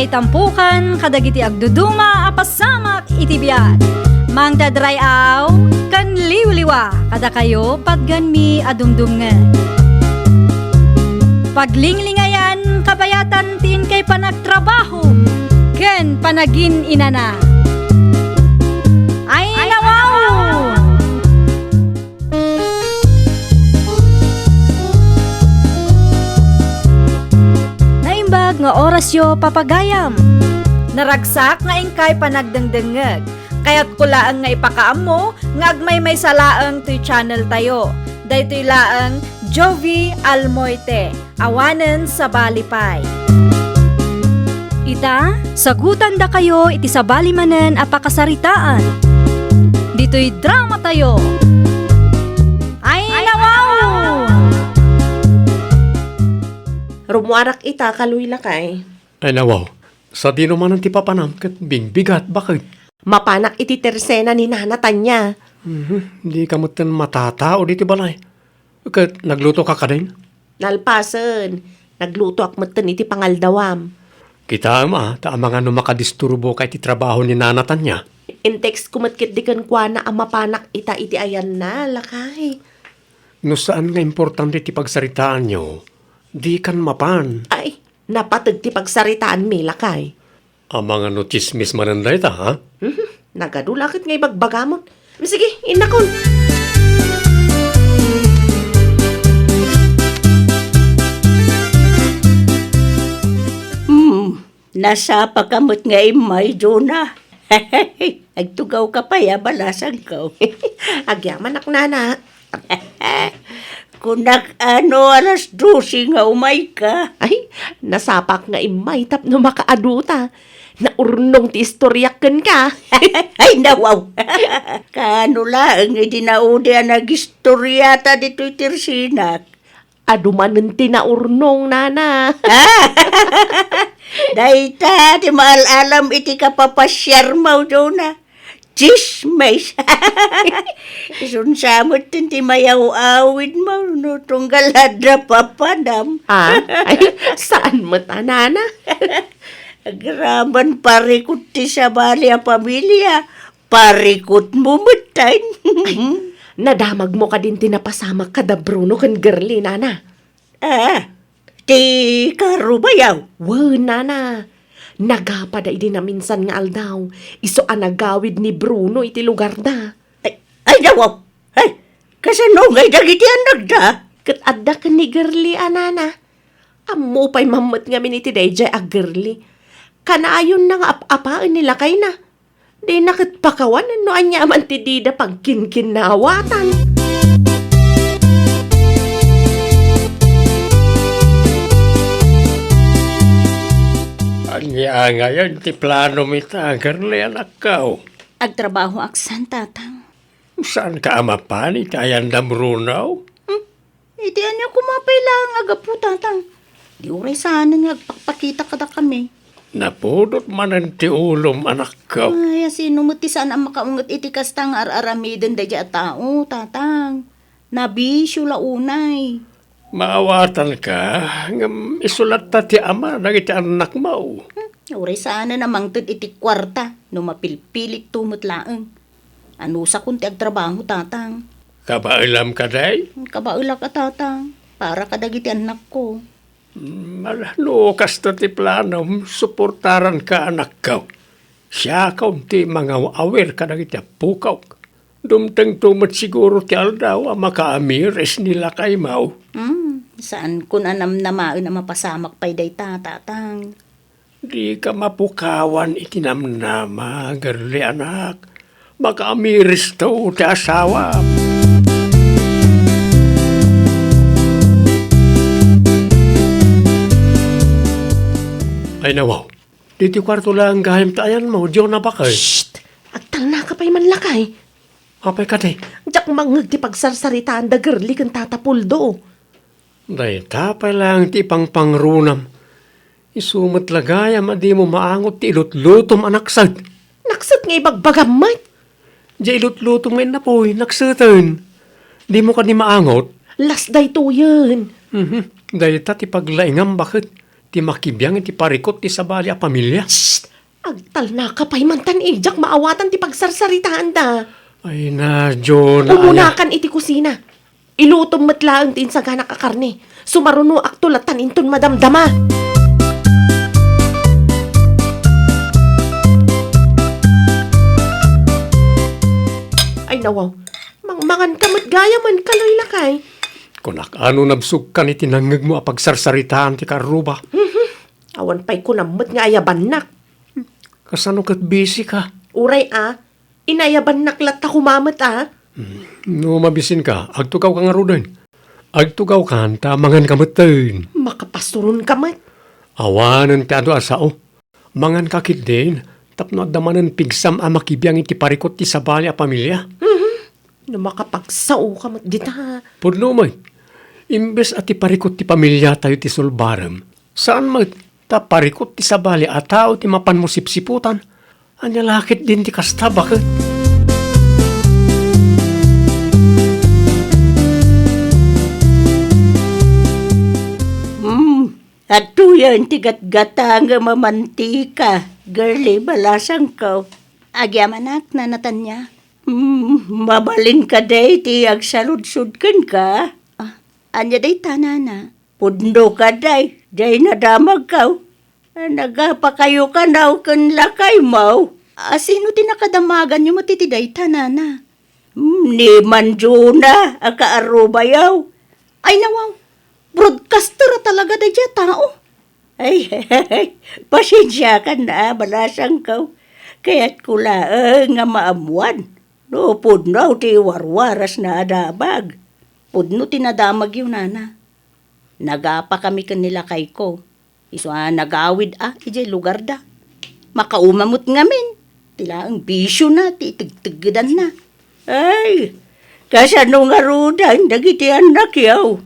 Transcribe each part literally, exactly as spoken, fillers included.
Itampukan kadagiti agduduma a pasamak iti biag. Mangted ray-aw ken liwliwa kadakayo patgenmi a dumdumngeg. Paglinglingayan kabayatan ti inkay panagtrabaho ken panagin-inana. Ay, nawaw! Naimbag nga orasyo, papagayam. Naragsak nga inkay panagdengdengngeg. Kayatko laeng nga ipakaammo nga agmaymaysa laeng toy channel tayo. Daytoy laeng Jovi Almoite. Awanen sabali pay. Ita, sagutandakayo iti sabali manen a pakasaritaan. Ditoy drama tayo. Ay, nawaw! Rummuarak ita, kaluy lakay. Ay, nawaw. Sadino manen ti papanam ket bingbigat, baket? Mapanak iti tersena ni Nana Tania. Mhm, dika metten matatao ditoy balay. Ket naglutoka kadin? Nalpasen, naglutoak metten iti pangaldawam. Kitaem a, ta amangan no makadisturboka iti trabaho ni Nana Tania. In-text ko met ketdi kenkuana a mapanak ita iti ayanna, lakay. No saan nga importante ti pagsaritaanyo, dikan mapan. Ay, napateg ti pagsaritaanmi, lakay. Amangan no tsismis manen dayta, ha? Mhm. Nagadu la ket nga ibagbagamon. Sige, innakon. Hmm, nasapaka met nga immay, Jonah. Agtugawka pay a balasangko. Agyamanak, nana. Kunak a no alas dose nga umayka. Ay, nasapak nga immay tapno makaaduta. Naurnong ti istoriak kenka. Ay, nawaw. Kaano laeng idi naudi a nagistoriata ditoy tersenak? Adu manen ti naurnong, nana. Dayta ti maal-alam iti kapapasiarmo, Jonah. Tsismis. Isunsa met ti mayaw-awidmo no tunggal adda papanam. Ah, ay, saan met a, nana? Agraman parikut ti sabali a pamilia. Parikutmo metten. Ay, nadamagmo kadin ti napasamak kada Bruno ken Girlie, nana? Ah, ti karubayaw? Wen, nana. Nagapada idi naminsan nga aldaw, isu a nagawid ni Bruno iti lugarda. Ay, ay, nawaw. Ay, kasano ngay dagiti annakda? Ket adda ken ni Girlie a, nana. Ammo pay mammet ngamin iti daydiay a Girlie. Kanayonna nga ap-apaen ni lakayna. Dina ket pakawan no ania man ti dida pagkinkinnawatan. Ania ngayen ti planom ita, Girlie, anakko? Agtrabahoak san, tatang. Saanka a mapan iti ayan da Bruno? Hmm? Iti ania koma pay laeng a gapu, tatang? Di uray saanen nga agpakpakita kadakami. Napudot manen ti ulom, anakko. Ay, asino met ti saan a makaunget iti kasta nga ar-aramiden daydiay a tao, tatang? Nabisio la unay. Maawatanka, ngem isu latta ti ama dagiti annakmo. Hmm, uray saanen a mangted iti kuarta no mapilpilikto met laeng. Anusakon ti agtrabaho, tatang. Kabaelam kadi? Kabaelak a, tatang. Para kadagiti annakko. Mm, ala, no kasta ti planom, suportaranka, anakko. Siakon ti mangaw-awir kadagiti appokok. Dumtengto met siguro ti aldaw a makaamiris ni lakaymo. Hmm, saankon a namnamaen a mapasamak pay dayta, tatang. Dika mapukawan iti namnama, Girlie, anak. Makaamiristo ti asawam. Ay, nawaw. Ditoy kuarto laeng gayam ti ayanmo, Jonah, baket. Shh! Agtalnaka pay man, lakay. Apay kadi? Diak mangngeg ti pagsarsaritaan da Girlie ken Tata Puldo. Dayta pay laeng ti ipangpangrunam. Isu met la gayam a dimo maangot ti ilutlutom a nakset. Nakset nga ibagbagam met? Diay ilutlutom nga innapoy, nakseten. Dimo kadi maangot? Las daytoyen. Mhm. Dayta ti paglaingam, baket. ti makibiang iti parikut ti sabali a pamilia. Shh! Agtalnaka pay man tan idiak maawatan ti pagsarsaritaanda. Ay na, Jonah, aya. Umunakan iti kusina. Ilutom met laeng ti insaganak a karne. Sumarunoakto latta inton madamdama. Ay, nawaw. Mangmangan ka met gayam, Kaloy, lakay. Kunak, ano nabsogkan iti nangngegmo a pagsarsaritaan ti kaarruba? Mhm. Awan pay kunam met nga ayabannak. Kasano ket busy ka? Uray a, inayabannak latta koma met a. Hmm. No mabisinka, agtugawka ngaruden. Agtugawkan ta manganka metten. Makapasuronka met. Awanen ti adu a sao. Manganka ketdin tapno adda manen pigsam a makibiang iti parikut ti sabali a pamilia. Mhm. No makapagsaoka met dita. Pudno met. Imbes a ti parikut ti pamiliatayo ti sulbarem, saan met ta parikut ti sabali a tao ti mapanmo sipsiputan. Ania la ketdin ti kasta, baket? Hmm, adtoyen ti gatgatangem a mantika, girlie, balasangko. Agyamanak, Nana Tania. Hmm, mabalin kadi ti agsaludsod kenka? Ah, ania dayta, Nana? Pudno kadi, dayta nadamagko. Nagapakayo kano ken lakaymo? A, sino ti nakadamaganyo met iti dayta, Nana? Hmm, ni Manjuna a kaarrubayo. Ay, nawaw, broadcaster a talaga daydiay a tao. Ay, pasensiakan a, balasangko. Kayatko laeng nga maammuan no pudno ti warwarasna a damag. Pudno ti nadamagyo, Nana. Nagapakami ken ni lakayko. Isu a nagawid a idiay lugarda. Makauma met ngamin. Ti laeng bisiona ti itegteggedanna. Ay, kasano ngaruden dagiti annakyo?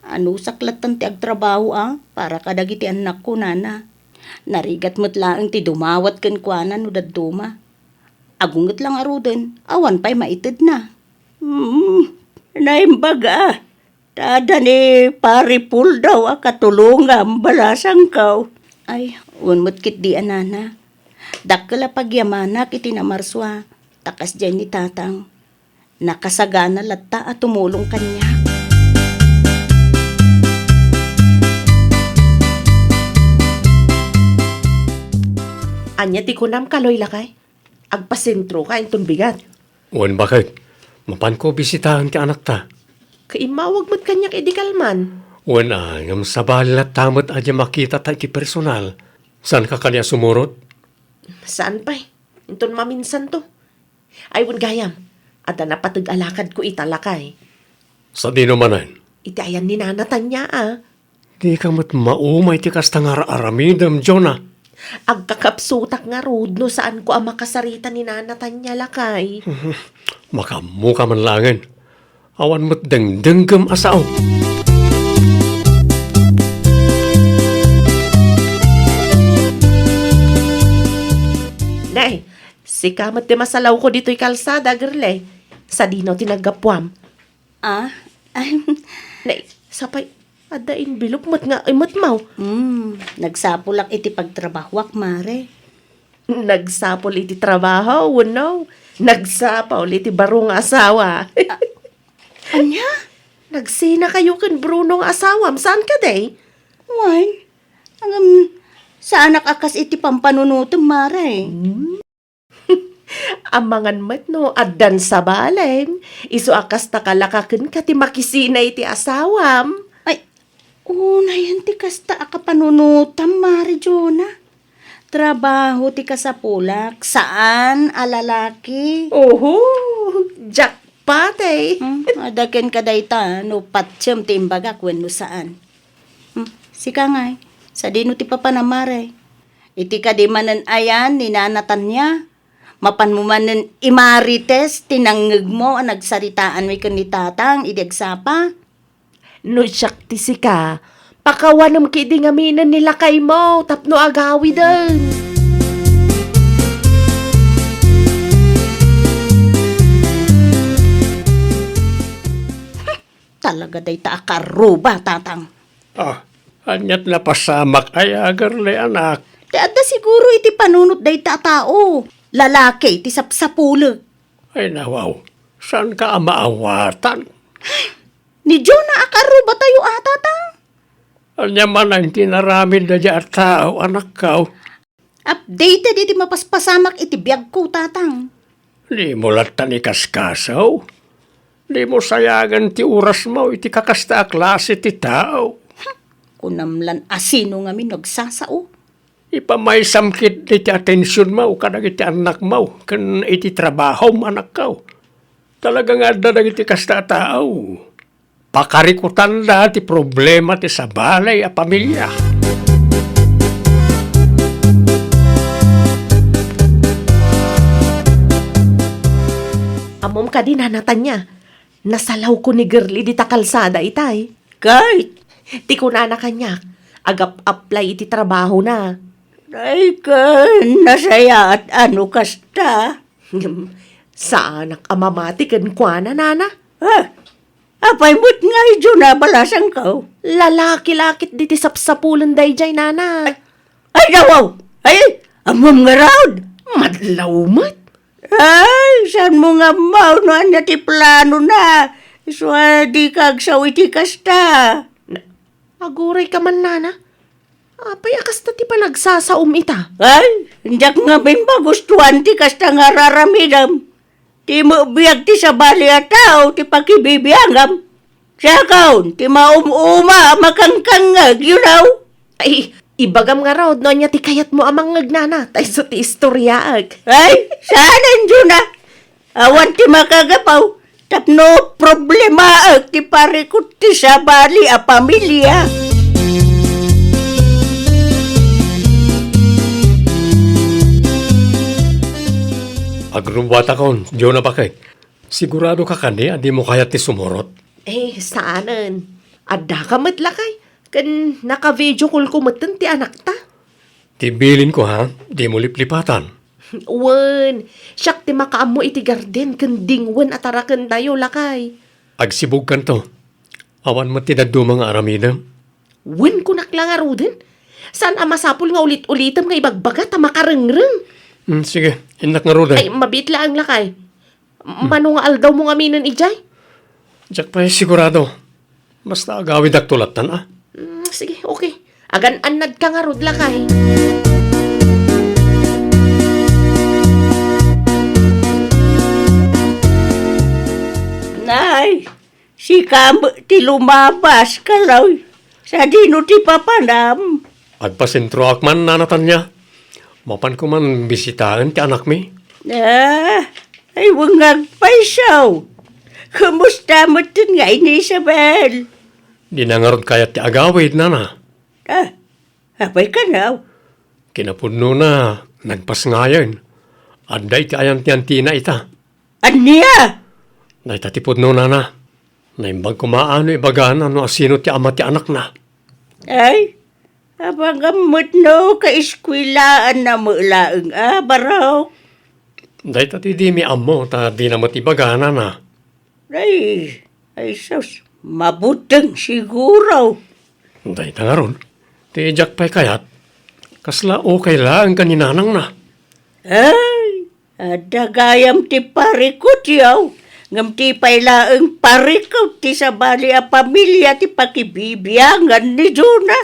Anusak lattan ti agtrabaho a para kadagiti annakko, Nana. Narigat met laeng ti dumawat kenkuana no dadduma. Agunget la ngaruden, awan pay maitedna. Hmm, naimbag a. Ta adda ni Pari Puldaw a katulongam, balasangko. Ay, wen met ketdi a, Nana. Dakkel a pagyamanak iti namarso a ta kasdiay ni Tatang. Nakasagana latta a tumulong kaniak. Ania ti kunam, Kaloy, lakay? Agpasentroka inton bigat. Wen, baket. Mapanko bisitaen ti anakta. Kaimmawag met kaniak idi kalman. Wen a, ngem sabali latta met a diay makitata iti personal. Saanka kadi a sumurot? Saan pay. Inton maminsanto. Ay, wen gayam. Adda napateg a lakadko ita, lakay. Sadino manen? Iti ayan ni Nana Tania a. Dika met mauma iti kasta nga ar-aramidem, Jonah. Agkakapsutak ngarud no saanko a makasarita ni Nana Tania, lakay. Makaammoka man laengen. Awan met dengdenggem a sao. Nay, sika met ti masalawko ditoy kalsada, girlie. Sadino ti naggapuam? Ah, ay. Nay, sapay, adda envelope met nga imetmaw. Hmm, nagsapulak iti pagtrabahoak, Mare. Nagsapul iti trabaho wenno nagsapul iti baro nga asawa? Ah, ania? Nagsinakayo ken Bruno nga asawam, saan kadi? Wen, ngem saanak a kas iti pampanunotem, Mare. Hmm? Amangan met no addan sabalem, isu a kasta kalakakenka ti makisina iti asawam. Ay, unayen ti kasta a kapanunotam, Mare Jonah. Trabaho ti kasapulak, saan a lalaki. Oho, jackpot, eh. Hmm, adda kenka dayta, no patiem ti imbagak wenno saan. Hmm, sika ngay, sadino ti papanam, Mare? Iti kadi manen ayan ni Nana Tania, mapanmo manen imarites ti nangngegmo a nagsaritaanmi ken ni Tatang idi agsapa? No siak ti sika, pakawanem ketdi ngaminen ni lakaymo tapno agawiden. Talaga dayta a karuba, Tatang. Ah, Aniat napasamak aya, Girlie, anak? Ti adda siguro iti panunot dayta a tao. Lalaki ti sapsapulek. Ay, nawaw. Saanka a maawatan? Ni Jonah a kaarruba tayo a, Tatang. Ania man ti inaramid daydiay a tao, anakko? Updated iti mapaspasamak iti biagko, Tatang. Dimo lattan ikaskasaw. Dimo sayagan ti orasmo iti kakasta a klase ti tao. Kunam lan a sino ngamin no agsasao. Ipamaysam ketdi ti atensionmo kadagiti annakmo ken iti trabahom, anakko. Talaga nga adda dagiti kasta a tao. Pakarikutanda ti problema ti sabali a pamilia. Ammom kadi, Nana Tania, nasalawko ni Girlie dita kalsada itay. Ket? Ti kunana kaniak, agap-apply iti trabahona. Ay, ken nasayaat a no kasta. Saanak a mamati kenkuana, Nana. Ah, apay met nga idiay nabalasangko? Lalaki la ketdi ti sapsapulen daydiay, Nana. Ay, ay, nawaw! Ay, ammom ngarud! Madlaw met. Ay, saanmo nga ammo no ania ti planona? Isu a dika agsao iti kasta. Na, agurayka man, Nana. Apay a kasta ti panagsasaom ita? Ay, diak ngamin magustuan ti kasta nga ar-aramidem. Ti met biag ti sabali a tao ti pakibibiangam. Siakon, ti maum-uma a makangkangngeg, you know? Ay, ibagam ngarud no ania ti kayatmo a mangngeg, Nana, ta isu ti istoriaek. Ay, saan, Jonah? Awan ti makagapu, tapno problemaek ti parikut ti sabali a pamilia. Agrubbuatakon, Jonah, baket. Siguradoka kadi a dimo kayat ti sumurot? Eh, saanen. Addaka met lakay. Ken naka-video call ko metten ti anakta. Ti bilinko, ha, dimo liplipatan. Wen, siak ti makaammo iti garden ken dingwen a tarakentayo, lakay. Agsibugkanto. Awan met ti dadduma nga aramidem. Wen, kunak la ngaruden. Saan a masapul nga ulit-ulitem nga ibagbaga ta makarengreng. Hmm, sige, innak ngaruden. Ay, mabiit laeng, lakay. Mano nga aldawmo ngaminen idiay? Diak pay sigurado. Basta agawidakto lattan, a. Mm, sige, okay. Agan-annadka ngarud, lakay. Nay, sika met ti lumabas, kaloy. Sadino ti papanam? Agpasentroak man, Nana Tania. Mapanko man bisitaen ti anakmi. Ah, ay, wen nga agpayso. Kumusta metten ngay ni Isabel? Dina ngarud kayat ti agawid, Nana. Ah, apay kano? Kinapudnona, nagpasngayen. Adda iti ayantiantina ita. Ania? Dayta ti pudno, Nana. Naimbag koma a no ibagana no asino ti ama ti anakna. Ay, apagam met no kaeskuelaanna met laeng a, barok. Dayta ti dimi ammo ta dina met ibagana, Nana. Ay, ay sus, mabuteng siguro. Dayta ngarud, ti diak pay kayat, kasla okay laeng ken ni nanangna. Ay, adda gayam ti parikutyo, ngem ti pay laeng parikut ti sabali a pamilia ti pakibibiangan ni Jonah.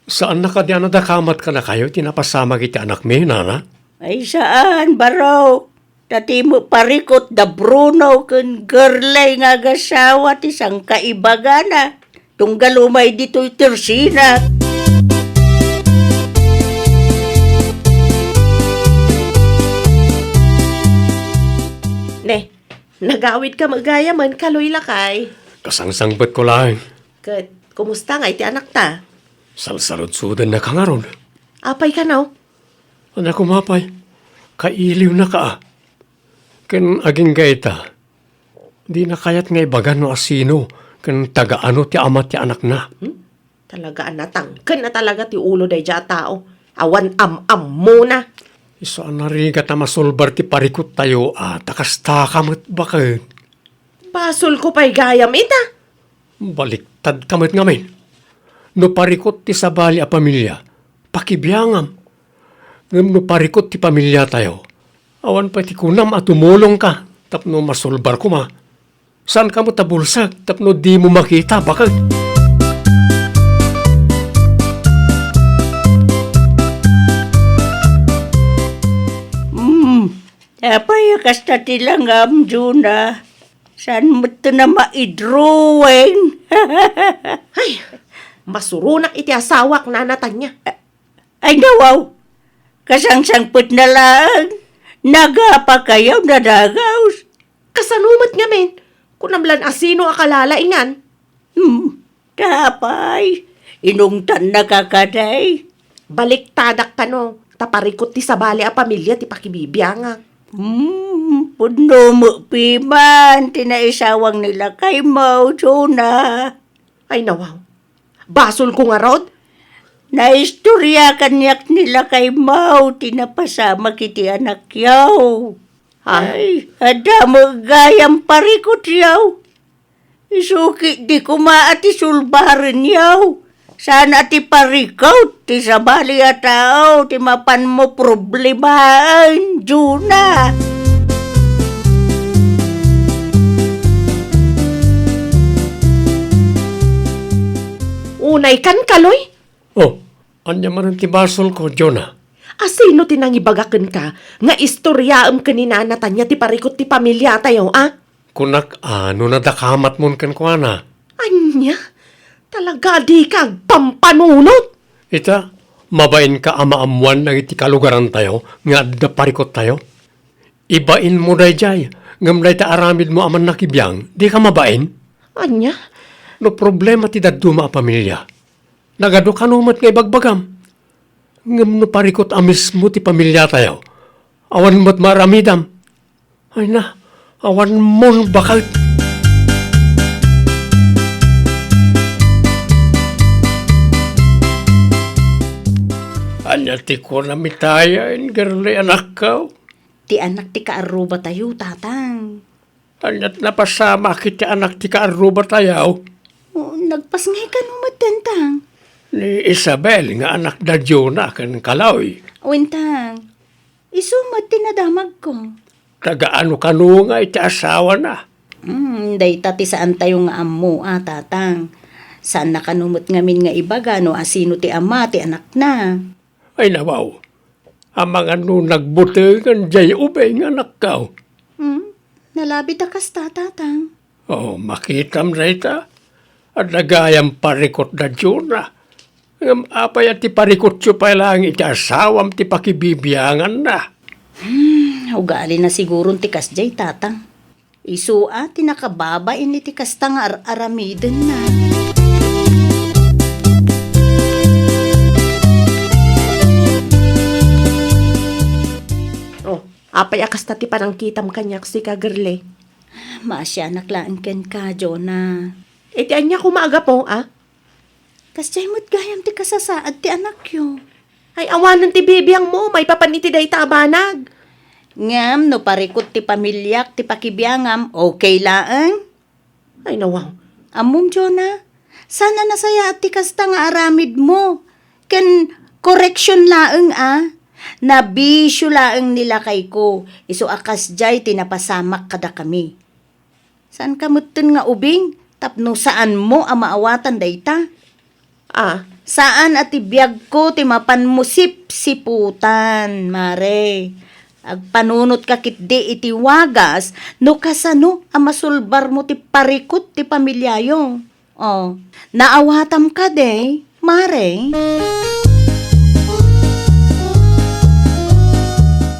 Saanna kadi a nadakamat kadakayo ti napasamak iti anakmi, Nana? Ay, saan, barok. Ta ti met parikut da Bruno ken Girlie nga agasawa ti sangkaibagana. Tunggal umay ditoy tersinak. Ne, nagawidka met gayamen, kaloy, lakay. Kasangsangbetko laeng. Ket, kumusta ngay ti anakta? Salsaludsodenna ka ngarud. Apay kano? Ania koma pay, kailiwnaka a. Ken agingga ita, dina kayat nga ibaga no asino ken taga-ano ti ama ti anakna. Hmm? Talaga a natangken a talaga ti ulo daydiay a tao. Awan am-ammona. Isu a narigat a masulbar ti parikuttayo a ta kastaka met baket. Basolko pay gayam ita. Baliktadka met ngamin. No parikut ti sabali a pamilia, pakibiangam. Ngem no parikut ti pamiliatayo, awan pay ti kunam a tumulongka tapno masulbar koma. Saan kamo ta bulsek tapno dimo makita, bakek? Hmm, apay a kasta ti langam, Jonah? Saan met a maidrowing? Ay, masuronak iti asawak, Nana Tania. Ay, nawaw! Kasangsangpetna laeng, nagapakayaw, nadagaws. Kasano met ngamin? Kunam lan a sino a kalalaingan? Hmm, apay, inungtannaka kadi? Baliktadak kano, ta parikut ti sabali a pamilia ti pakibibiangak. Hmm, pudno met piman ti naisawang ni lakaymo, Jonah. Ay, nawaw. Basolko ngarud? Naistorya kaniak ni lakaymo ti napasamak iti anakyo. Ha? Ay, adda met gayam parikutyo. Isu ketdi koma a ti sulbarenyo. Saan a ti parikut ti sabali a tao ti mapanmo problemaen, Jonah. Unay kan, Kaloy? Oh, ania manen ti basolko, Jonah? A sino ti nangibaga kenka nga istoryaem ken ni Nana Tania ti parikut ti pamiliatayo, a? Kunak a no nadakamatmon kenkuana. Ania? Talaga a dika agpampanunot? Ita, mabainka a maammoan dagiti kalugarantayo nga adda parikuttayo? Ibainmo daydiay, ngem dayta aramidmo a mannakibiang, dika mabain? Ania? No problema ti dadduma a pamilia, nagadu kano met nga ibagbagam. Ngem no parikut a mismo ti pamiliatayo, awan met maaramidam. Ay na, awanmon, bakek. Ania ti kunam ita, Girlie, anakko? Ti anak ti kaarrubatayo, Tatang. Ania ti napasamak iti anak ti kaarrubatayo? O, nagpasngay kano met, Tang? Ni Isabel nga anak da Jonah ken Kaloy. Wen, Tang. Isu met ti nadamagko. Taga-ano kano nga iti asawana? Hmm, dayta ti saantayo nga ammo, a, Tatang. Saanna kano met ngamin nga ibaga no asino ti ama ti anakna. Ay, nawaw. Amangan no nagbutengan diay ubing, anakko. Hmm? Nalabit a kasta, Tatang. Oh, makitam dayta. Adda gayam parikut da Jonah. Ngem apay a ti parikutyo pay laeng iti asawam ti pakibibianganna? Hmm, ugalina siguron ti kasdiay, Tatang. Isu a ti nakababain iti kasta nga ar-aramidenna. Oh, apay a kasta ti panangkitam kaniak, sika, Girlie? Maasianak laeng kenka, Jonah. Iti ania koma a gapu, a? Kasdiay met gayam ti kasasaad ti anakyo. Ay, awanen ti bibiangmo maipapan iti dayta a banag. Ngem no parikut ti pamiliak ti pakibiangam, okay laeng? Ay, nawaw. Ammom, Jonah, saan a nasayaat ti kasta nga aramidmo. Ken koreksion laeng a. Nabisio laeng ni lakayko, isu a kasdiay ti napasamak kadakami. Saanka metten nga ubing tapno saanmo a maawatan dayta? Ah. Saan a ti biagko ti mapanmo sipsiputan, Mare. Agpanunotka ketdi iti wagas no kasano a masulbarmo ti parikut ti pamiliayo. Oh, naawatam kadi, Mare?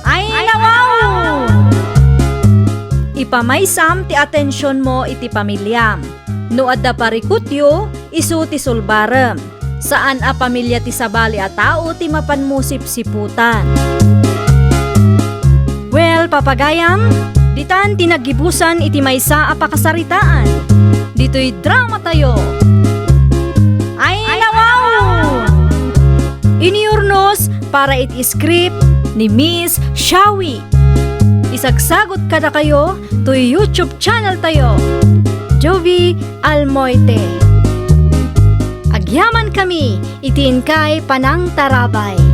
Ay, nawaw! Ipamaysam ti atensionmo iti pamiliam. No adda parikutyo, isu ti sulbarem. Saan a pamilia ti sabali a tao ti mapanmo sipsiputan. Well, papagayam, ditan ti naggibusan iti maysa a pakasaritaan. Ditoy dramatayo. Ay, nawaw! Inyurnos para iti script ni Miss Shawi. Isagsagut kadakayo toy YouTube channel tayo, Jovie Almoite. Agyamankami iti inkay panangtarabay.